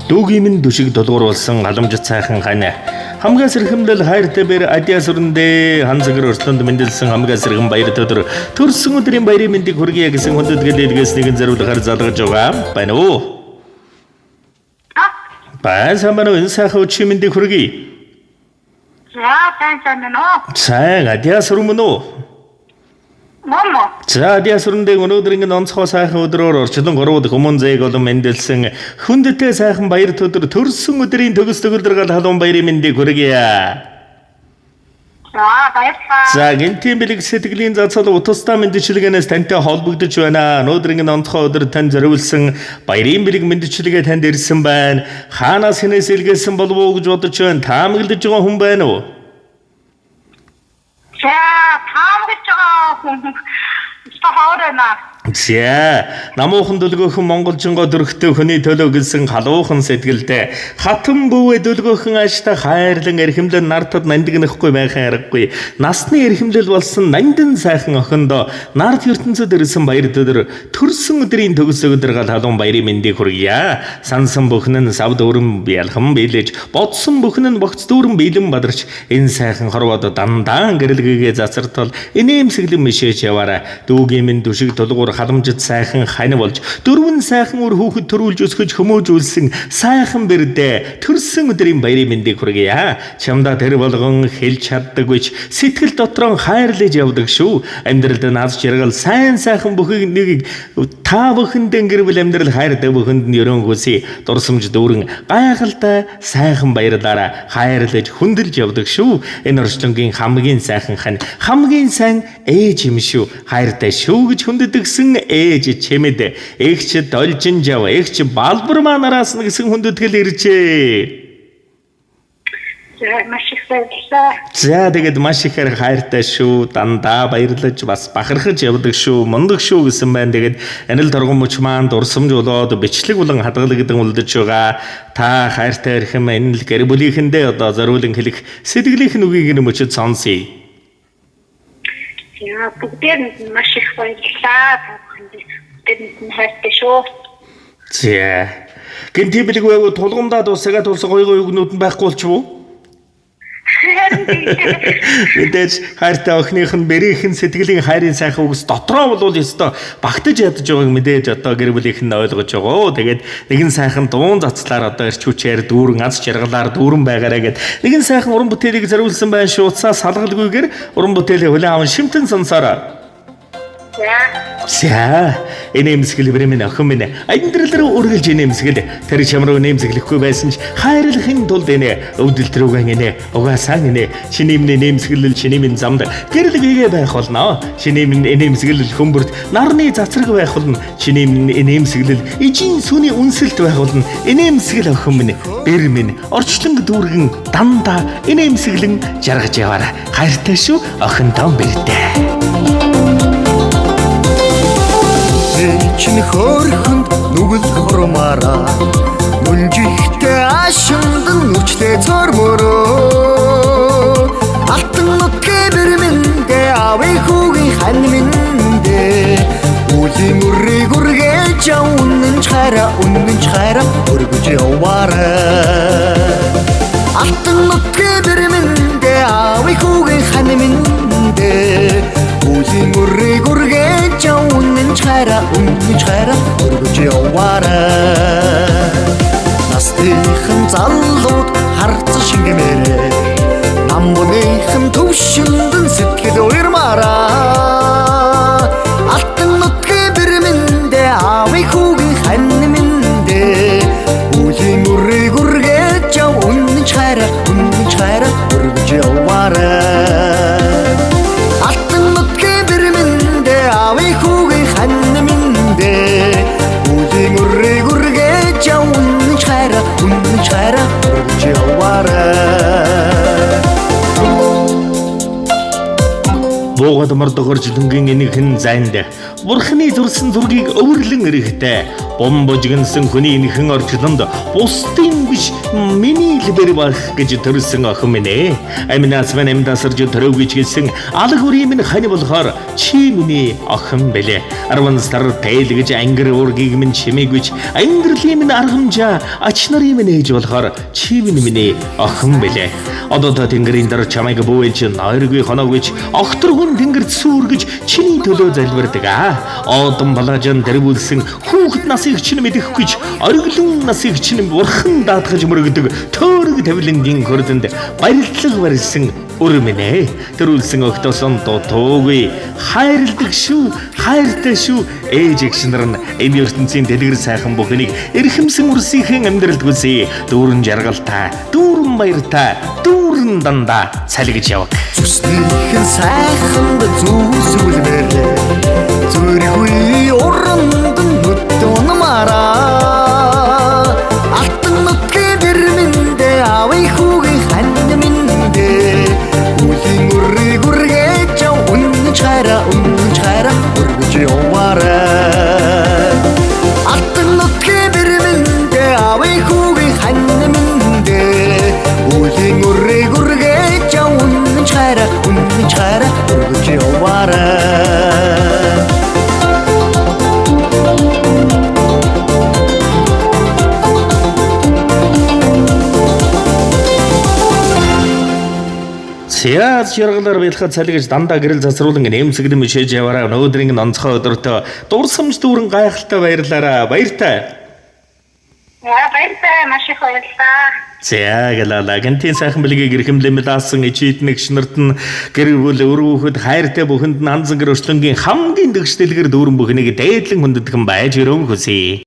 Дүүгийн минь дүшиг дулгуур болсон халамжит сайхан хань. Хамгаас эрхэмлэл хайртай бэр адиас өрөндөө хан загар өрслөнд мэндэлсэн хамгаас эрхэм баяр өдөр төрсөн өдрийн баярын мэндийг хүргье гэсэн хүндэтгэл илгээс нэгэн зориулахаар залгаж байгаа байна уу? Байн сайн байна уу? Энэ сайхан өчийн мэндийг хүргэе. За, сайн сайн байна уу? Сайн адиас өрмөн үү? Мөн үү? За адиас өрөндөө өнөөдөр ингэн онцгой сайхан өдрөөр орчлон 3 дахь хүмүүн зээг болон мэндэлсэн хүндтэй сайхан баяр өдөр төрсөн өдрийн төгс төгөлдөр гал халуун баярын мэндийг хүргье. За, баярлалаа. За гэнтийн бэлэг сэтгэлийн зацал утастай мэндчилгээнээс тантай холбогдож байна. Өнөөдрийн энэ онцгой өдөр тань зориулсан баярын бэлэг мэндчилгээ танд ирсэн байна. Хаанаас хинээс илгээсэн болов уу гэж бодож байна. Таамаглаж байгаа хүн байна уу? За, таамаглаж байгаа хүн хоор байна. За, намуухан дөлгөөхөн монголжингоо дөрөхтэй хүний төлөө гэсэн халуухан сэтгэлдээ хатан бүүвэ дөлгөөхөн ааштай хайрлан эрхэмлэн нартад нандинахгүй байхын аргагүй. Насны эрхэмлэл болсон нандин сайхан охиндоо нарт ертөнцид ирсэн баяр өдөр төрсөн өдрийн төгс өдөр гал халуун баярын мэндийг хүргье. Сансан бүхэн нь сав дүүрэн бялхан биелэж, бодсон бүхэн нь богц дүүрэн биелэн бадарч энэ сайхан хорвоод дандаан гэрэлгээгээ зацартал инээмсэглэн мишээж яваарай. Дүүгийн минь дүшиг тулгуур халамжит сайхан хань болж дөрвөн сайхан үр хүүхэд төрүүлж өсгөж хөмөөжүүлсэн сайхан бэрдэ төрсөн өдрийн баярын мэндийг хүргье. Чамдаа тэр болгон хэлж чаддаггүй ч сэтгэл дотроо хайрлаж явдаг шүү. Амьдралд наз жаргал сайн сайхан бүхийг нэг та бүхэнд гэр бүл амьдрал хайртай бүхэнд нь ерөөн хүсье. Дурсамж дүүрэн гайхалтай сайхан баярлаараа хайрлаж хүндэлж явдаг шүү. Энэ орчлонгийн хамгийн сайхан хань хамгийн сайн ээж юм шүү. Хайртай шүү гэж хүндэтгсэн ээж чимэд эгч должин жав эгч балбар манараас нь гэсэн хүндэтгэл иржээ. За, маш их баярлалаа. За тэгээд маш ихээр хайртай шүү. Дандаа баярлаж бас бахархаж явдаг шүү. Мундаг шүү гэсэн байна. Тэгээд анил торгон мөч маань дурсамж болоод бичлэг болон хадгалагдан үлдэж байгаа. Та хайртай эрхэм энэ л гэр бүлийнхэндээ одоо зориулан хэлэх сэтгэлийнх нь үгийг нь мөчөд сонсъё. За, бүгдээрэнд нь маш их баярлалаа. Та бүхэнд бүгдээрэнд нь хайртай шүү. За. Гэнти бэлэг байг тулгамдаа дуусагаа тулсан гой гой үгнүүд нь байхгүй болчих уу? Харин тийм. Мэдээж хайртай охиных нь бэрийнх нь сэтгэлийн хайрын сайхан үгс дотроо болвол ёстой багтаж ядаж байгааг мэдээж одоо гэр бүлийнх нь ойлгож байгаа. Тэгээд нэгэн сайхан дуун цацлаар одоо эрч хүчээр дүүрэн аз жаргалаар дүүрэн байгаарэ гэд нэгэн сайхан уран бүтээлийг зориулсан байна шүү. Утсаа салгалгүйгээр уран бүтээлийг хүлээн аван шимтэн сонсоорой. За. За, инээмсэглэл бэрэмэн охин минь амьдрал руу үргэлж инээмсэглэл тэр чам руу инээмсэглэхгүй байсан ч хайрлахын тулд инэ өвдөлт рүүгэн инэ угаасаа инэ чиний минь инээмсэглэл чиний минь замд гэрэл гээгээ байх болно. Чиний минь инээмсэглэл хүмүүрт нарны цацраг байх болно. Чиний минь инээмсэглэл ижийн сүний үнсэлт байх болно. Инээмсэглэл охин минь бэр минь орчлон дүүргэн дандаа инээмсэглэн жаргаж яваарай. Хайртай шүү охиндоо бэртэй. Чин хөөрхөнд нүгэл хурмаараа нүнжихтэй ашимд нүчтэй цормороо алтан нутгийн бэрмэндээ аавын хүүгийн хань миндээ үлийн үрийг үргэж үнэн ч хайраа үнэн ч хайраа өргөж яваарай алтан нутгийн бэрмэндээ аавын хүүгийн хань миндээ үлийн үрийг үргэж үнэн ч хайраа үнэн ч хайраа өргөж яваарай насныхан залууд харцсан шингэмээрээ намбуныхан төвшөндөн сэтгэл уйрмаараа алтан нутгийн бэрмэндээ аавын хүүгийн хань миндээ үлийн үрийг үргэж үнэн ч хайраа үнэн ч хайраа өргөж яваарай алтан нутгийн бэрмэндээ аавын хүүгийн хань миндээ үлийн үрийг үргэж үнэн ч хайраа үнэн ч хайраа өргөж яваарай. Буугад мордогор жилэнгийн энэхэн зайнд Бурхны зүрсэн зургийг өвөрлөн эрэхтэй. Бум бужигнсан хүний энхэн орчлонд бусдын биш миний л бэр байх гэж төрсөн охин минь ээ. Аминаас минь амьдасарж төрөвгүйч гэсэн алаг үрийн минь хань болохоор чи миний охин бэлээ. 10 сар тээлгэж ангир уургийг минь чимээгүйч амьдралын минь аргамжаа ач нарын минь ээж болохоор чи минь миний охин бэлээ. Одоо та тэнгэрийн дараа чамайг бүүэлж нойргүй хоноогүй огтор хүн тэнгэрт сүргэж чиний төлөө залбирдаг аа. Одон балаажан дэрвүүлсэн хүүхэд насыг чинь мэдэхгүй ч ориглон насыг чинь бурхан даатгаж мөрөгдөг төөрөг тавилангийн хөрдөнд барилдлага барьсан өр минь ээ. Төрүүлсэн огтосон дутуугүй хайрладаг шүү, хайртай шүү. Ээж эгч нар нь энэ ертөнцийн дэлгэр сайхан бүхнийг эрхэмсэн үрсийнхээ амьдралд хүсье. Дүүрэн жаргалтай, дүүрэн баяртай, дүүрэн дандаа салгиж яваг. Зүснийхэн сайханд зүсүүлмээрээ зүрхүй уранд нь нүд унмаараа алтан нутгийн бэрмэндээ аавын хүүгийн хань минь дээ үлийн үрийг үргэж яв үнэн чараа үнэн чараа өргөж яваарай алтан нутгийн бэрмэндээ аавын хүүгийн хань минь дээ үлийн үрийг үргэж яв үнэн чараа үнэн чараа өргөж яваарай. Зяаз жаргалаар баялхад салгиж дандаа гэрэл засруулан нэмсэгдэн мишээж яваараа өнөөдрийн онцгой өдөртөө дурсамж дүүрэн гайхалтай баярлаараа баяртай. За баяртай, маш их баярлалаа. За гэлала гэнтийн сайхан бэлгийг эрхэмлэн мэлаасан ичид нэгш нарт нь гэр бүл өрөөхөд хайртай бүхэнд нь анзан гэр өрчлөнгийн хамгийн дэгш дэлгэр дүүрэн бүхнийг дээдлэн хүндэтгэн байж өрөөн хүсье.